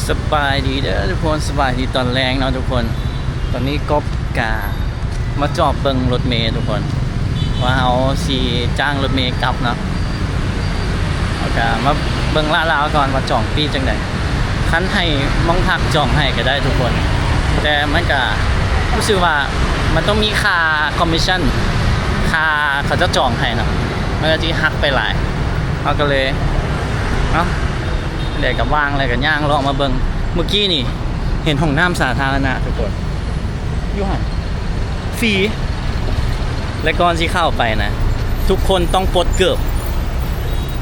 ສະບາຍດີເດີທຸກຄົນ, ສະບາຍດີຕອນແລງເນາະທຸກຄົນ. ຕອນນີ້ກົບກະມາຈອບເບິ່ງລົດເມທຸກຄົນ ວ່າເຮົາຊິຈ້າງລົດເມກັບເນາະ. ເຮົາກະມາເບິ່ງລາດລາວກ່ອນວ່າຈອງປີ້ຈັ່ງໃດ. ຄັນໃຫ້ໝ່ອງພັກຈອງໃຫ້ກະໄດ້ທຸກຄົນ, ແຕ່ມັນກະ ຮູ້ສຶກວ່າມັນຕ້ອງມີຄ່າຄອມມິດຊັນ ຄ່າເຂົາເຈົ້າຈອງໃຫ້ເນາະ, ມັນກະຊິຫັກໄປຫຼາຍ. ເຮົາກະເລີຍ ເອົາ ແລ້ວກະວ່າງແລ້ວກະຍ່າງເລາະມາເບິ່ງ. ມື້ກີ້ນີ້ເຫັນຫ້ອງນ້ຳສາທາລະນະທຸກຄົນ ຢູ່ຫັ້ນ ຟຣີ. ແລະກ່ອນຊິເຂົ້າໄປນະ ທຸກຄົນຕ້ອງປົດເກີບ,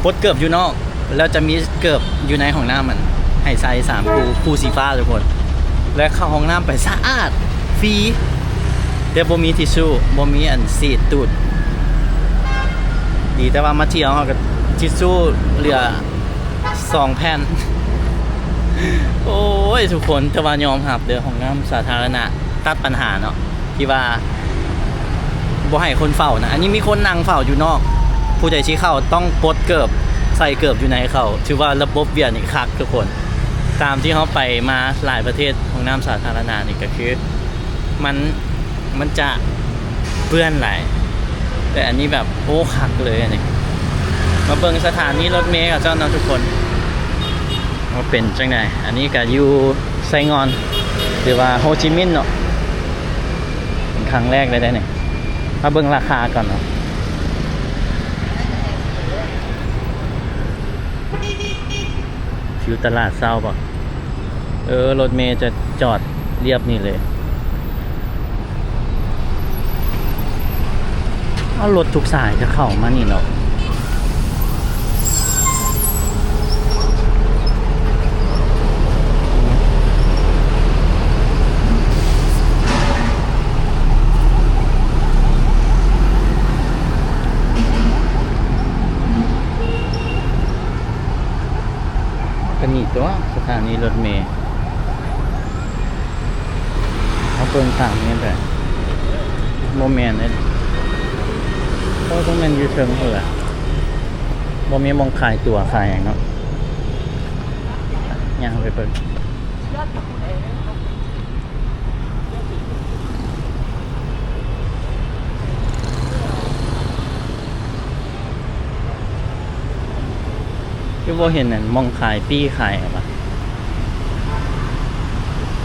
ປົດເກີບຢູ່ນອກ ແລ້ວຈະມີເກີບຢູ່ໃນຫ້ອງນ້ຳ ມັນໃຫ້ໃສ່ສາມຄູ່ ຄູ່ສີຟ້າທຸກຄົນ. ແລະເຂົ້າຫ້ອງນ້ຳໄປສະອາດ ຟຣີ ແຕ່ບໍ່ມີທິຊຊູ້ ບໍ່ມີອັນສີດຕູດ. ດີແຕ່ວ່າມາທ່ຽວ ເຮົາກະທິຊຊູ້ເຫຼືອ ສອງແຜ່ນ. ໂອ້ຍທຸກຄົນ, ແຕ່ວ່າຍອມຮັບເດີ ຫ້ອງນ້ຳສາທາລະນະຕັດບັນຫາເນາະ ທີ່ວ່າບໍ່ໃຫ້ຄົນເຝົ້ານະ. ອັນນີ້ມີຄົນນັ່ງເຝົ້າຢູ່ນອກ, ຜູ້ໃດຊິເຂົ້າຕ້ອງປົດເກີບ ໃສ່ເກີບຢູ່ໃນເຂົ້າ. ຖືວ່າລະບົບວຽກນີ້ຄັກທຸກຄົນ. ຕາມທີ່ເຮົາໄປມາຫຼາຍປະເທດ ຫ້ອງນ້ຳສາທາລະນະນີ້ກະຄື ມັນ ມັນຈະເປື້ອນຫຼາຍ, ແຕ່ອັນນີ້ແບບ ໂອ້ ຄັກເລີຍອັນນີ້. ມາເບິ່ງສະຖານີລົດເມເຂົາເຈົ້າເນາະທຸກຄົນ ວ່າເປັນຈັ່ງໃດ. ອັນນີ້ກະຢູ່ໄຊງ່ອນ ຫຼືວ່າໂຮຈິມິນເນາະ, ເປັນຄັ້ງແລກເລີຍເດ້ນີ້. ມາເບິ່ງລາຄາກ່ອນເນາະ. ຢູ່ຕະຫຼາດເຊົ້າບໍ່? ເອີ ລົດເມຈະຈອດລຽບນີ້ເລີຍ. ເອົາ ລົດທຸກສາຍຈະເຂົ້າມານີ້ເນາະ. ກະນີ້ຕົວະ ສະຖານີລົດເມ. ເຮົາເບິ່ງຕາມນີ້ແຫຼະ. ບໍ່ແມ່ນເດ້. ເອີ ຕ້ອງແມ່ນຢູ່ເທິງພຸ້ນແຫຼະ. ບໍ່ມີໝ່ອງຂາຍຕົ໋ວຂາຍຫຍັງເນາະ. ຍ່າງໄປເບິ່ງ. ຄືບໍ່ເຫັນອັນໝ່ອງຂາຍປີ້ຂາຍຫວະ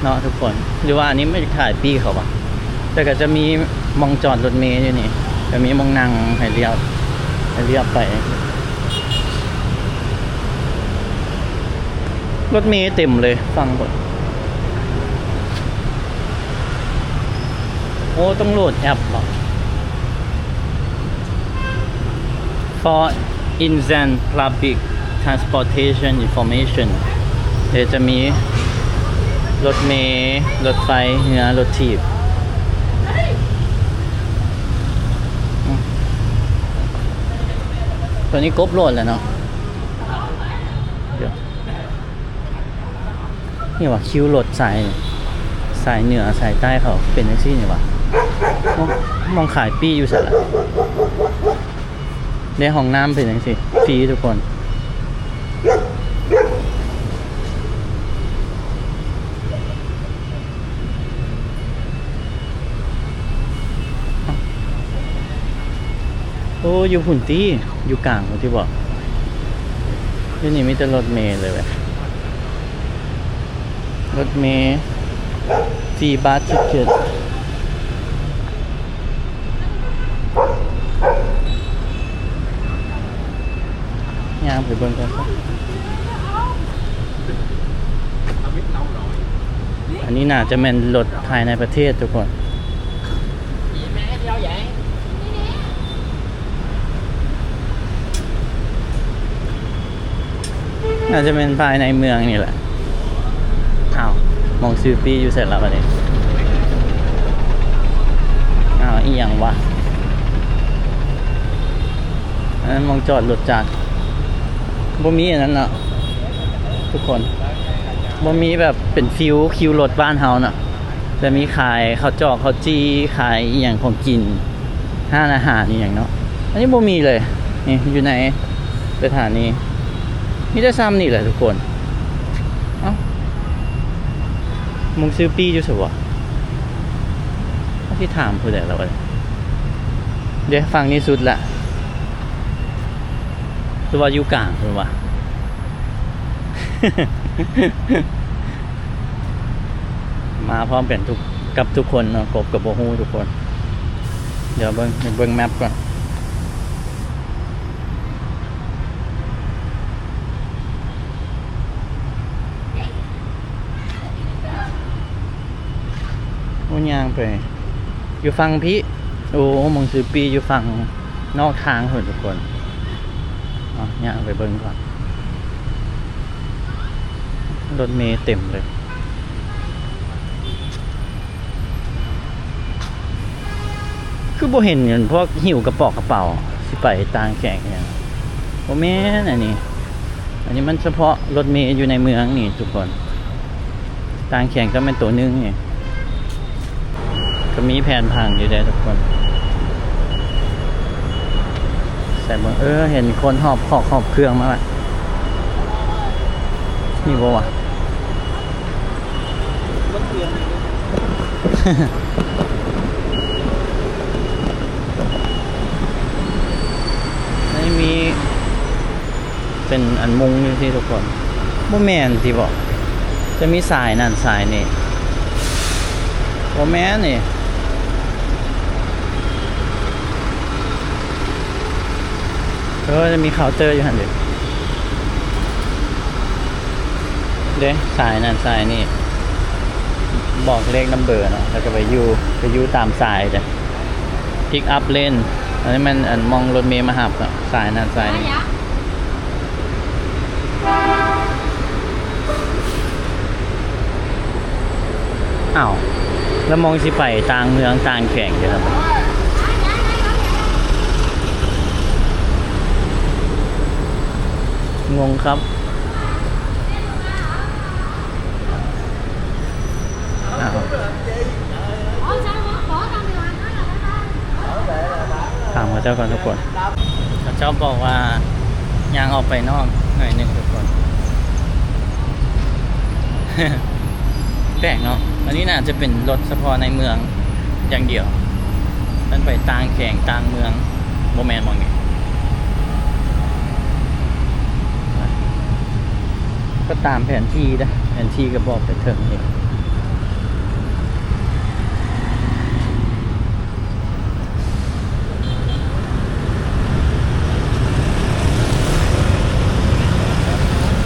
ເນາະທຸກຄົນ, ຫຼືວ່າອັນນີ້ມັນຂາຍປີ້ເຂົາຫວະ? ແຕ່ກະຈະມີໝ່ອງຈອດລົດເມຢູ່ນີ້, ກະມີໝ່ອງນັ່ງໃຫ້ລຽບ ໃຫ້ລຽບໄປ. ລົດເມເຕັມເລີຍຝັ່ງພຸ້ນ. ໂອ້ ຕ້ອງໂຫຼດແອັບເບາະ? For instant public transportation information. ເດ ຈະມີລົດເມ, ລົດໄຟ, ເຮືອ, ລົດຖີບ. ຕອນນີ້ກົບໂຫຼດແລ້ວເນາະ. ນີ້ຫວະ ຄິວລົດສາຍ ສາຍເໜືອສາຍໃຕ້ເຂົາເປັນຈັ່ງຊີ້ນີ້ຫວະ. ໝ່ອງ ໝ່ອງຂາຍປີ້ຢູ່ໃສລະ? ໃນຫ້ອງນ້ຳເປັນຈັ່ງຊີ້ ຟຣີທຸກຄົນ. ໂອ້ ຢູ່ພຸ້ນຕິ ຢູ່ກາງພຸ້ນຕິບໍ? ຢູ່ນີ້ມີແຕ່ລົດເມເລີຍແບບ ລົດເມ ຟຣີບັສທິກເກັດ. ຍ່າງໄປເບິ່ງກ່ອນ. ອັນນີ້ໜ້າຈະແມ່ນລົດພາຍໃນປະເທດທຸກຄົນ. ໜ້າຈະແມ່ນພາຍໃນເມືອງນີ້ແຫຼະ. ອ້າວ ໝ່ອງຊື້ປີ້ຢູ່ໃສລະບາດນີ້? ອ້າວ ອີ່ຫຍັງຫວະ? ອັນນັ້ນໝ່ອງຈອດລົດຈັກ. ບໍ່ມີອັນນັ້ນເນາະທຸກຄົນ, ບໍ່ມີແບບເປັນຟິວຄິວລົດບ້ານເຮົາເນາະ. ແຕ່ມີຂາຍເຂົ້າຈອກເຂົ້າຈີ່ ຂາຍອີ່ຫຍັງຂອງກິນ ຮ້ານອາຫານອີ່ຫຍັງເນາະ. ອັນນີ້ບໍ່ມີເລີຍ. ນີ້ຢູ່ໃນສະຖານີ ມີແຕ່ຊ່ຳນີ້ແຫຼະທຸກຄົນ. ເອົ້າ ມຶງຊື້ປີ້ຢູ່ໃສວະ? ເຮົາຊິຖາມຜູ້ໃດລະວະ? ເດ້ ຝັ່ງນີ້ສຸດລະ ຫຼືວ່າຢູ່ກາງພຸ້ນວະ? ມາພ້ອມກັນທຸກ ກັບທຸກຄົນເນາະ, ກົບກໍບໍ່ຮູ້ທຸກຄົນ. ດຽວເບິ່ງ ເບິ່ງແມັບກ່ອນ. ໂອ້ ຍ່າງໄປຢູ່ຝັ່ງພີ້. ໂອ້ ມົງຊືປີ້ຢູ່ຝັ່ງນອກທາງພຸ້ນທຸກຄົນ. ເອົາ ຍ່າງໄປເບິ່ງກ່ອນ. ລົດເມເຕັມເລີຍ. ຄືບໍ່ເຫັນພວກຫິ້ວກະປອກກະເປົາຊິໄປຕ່າງແຂວງຫຍັງ? ບໍ່ແມ່ນ ອັນນີ້ ອັນນີ້ມັນສະເພາະລົດເມຢູ່ໃນເມືອງນີ້ທຸກຄົນ. ຕ່າງແຂວງກໍແມ່ນໂຕໜຶ່ງນີ້. ກໍມີແຜ່ນຜັງຢູ່ເດ້ທຸກຄົນ. ໃສ່ເບິ່ງ ເອີ ເຫັນຄົນຫອບຂອກຫອບເຄື່ອງມາລະ. ມີບໍ່ວະ? ອັນນີ້ມີເປັນອັນມຸງຢູ່ຊີ້ທຸກຄົນ. ບໍ່ແມ່ນຕິບໍ? ຈະມີສາຍນັ້ນສາຍນີ້. ບໍ່ແມ່ນນີ້. ເອີ ຈະມີເຄົາເຕີຢູ່ຫັ້ນເດ. ເດ້ ສາຍນັ້ນສາຍນີ້ ບອກເລກນຳເບີເນາະ ແລ້ວກໍໄປຢູ່ ໄປຢູ່ຕາມສາຍເດ້. ພິກອັບເລນ ອັນນີ້ແມ່ນອັນ ໝ່ອງລົດເມມາຮັບເນາະ ສາຍນັ້ນສາຍນີ້. ອ້າວ ແລ້ວໝ່ອງຊິໄປຕ່າງເມືອງຕ່າງແຂວງເດ້ ງົງຄັບ. ອ້າວ ຖາມເຂົາເຈົ້າກ່ອນທຸກຄົນ. ເຂົາເຈົ້າບອກວ່າຍ່າງອອກໄປນອກໜ້ອຍໜຶ່ງທຸກຄົນ. ແປກເນາະ ອັນນີ້ໜ້າຈະເປັນລົດສະເພາະໃນເມືອງຢ່າງດຽວ. ມັນໄປຕ່າງແຂວງຕ່າງເມືອງ ບໍ່ແມ່ນໝ່ອງນີ້. ກໍຕາມແຜນທີ່ເດ້ ແຜນທີ່ກໍບອກໄປເຖິງນີ້.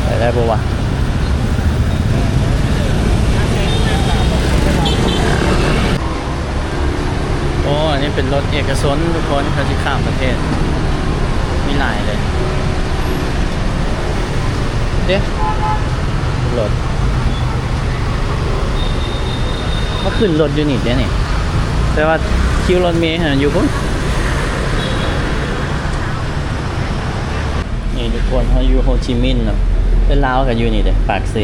ໄປໄດ້ບໍ່ວະ? ໂອ້ ອັນນີ້ເປັນລົດເອກະຊົນທຸກຄົນ ເຂົາຊິຂ້າມປະເທດ ມີຫຼາຍເລີຍເດ້. ລົດ ມາຂຶ້ນລົດຢູ່ນີ້ເດ້ນີ້ ແຕ່ວ່າຄິວລົດເມຫັ້ນຢູ່ພຸ້ນ. ນີ້ທຸກຄົນ ເຮົາຢູ່ໂຮຈິມິນເນາະ ແຕ່ລາວກໍຢູ່ນີ້ເດ້ ປາກເຊ.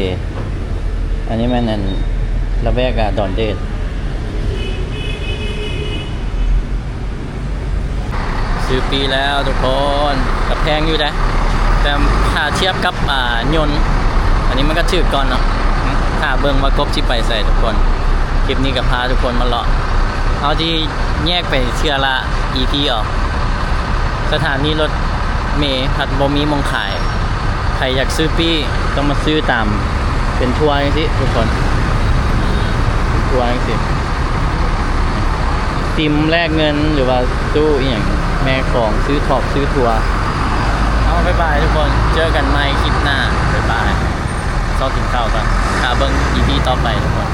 ອັນນີ້ແມ່ນອັນລະແວກ ອາ ດອນເດດ. ຊື້ປີ້ແລ້ວທຸກຄົນ ກໍແພງຢູ່ເດ້ ແຕ່ຖ້າທຽບກັບ ອາ ຍົນ ອັນນີ້ມັນກໍຖືກກ່ອນເນາະ. ຖ້າເບິ່ງວ່າກົບຊິໄປໃສທຸກຄົນ. ຄລິບນີ້ກໍພາທຸກຄົນມາເລາະ ເຮົາຊິແຍກໄປເທື່ອລະອີພີເອົາ. ສະຖານີລົດເມພັດບໍ່ມີໝ່ອງຂາຍ. ໃຜຢາກຊື້ປີ້ຕ້ອງມາຊື້ຕາມເປັນທົວຈັ່ງຊີ້ທຸກຄົນ ເປັນທົວຈັ່ງຊີ້ ຕິມແລກເງິນ ຫຼືວ່າຕູ້ອີ່ຫຍັງ ແມ່ຂອງ ຊື້ທອບ ຊື້ທົວ. ເອົາ ບາຍບາຍທຸກຄົນ ເຈີກັນໃໝ່ຄລິບໜ້າ ບາຍບາຍ. ຊອກກິນເຂົ້າກ່ອນ ຖ້າເບິ່ງອີພີຕໍ່ໄປທຸກຄົນ.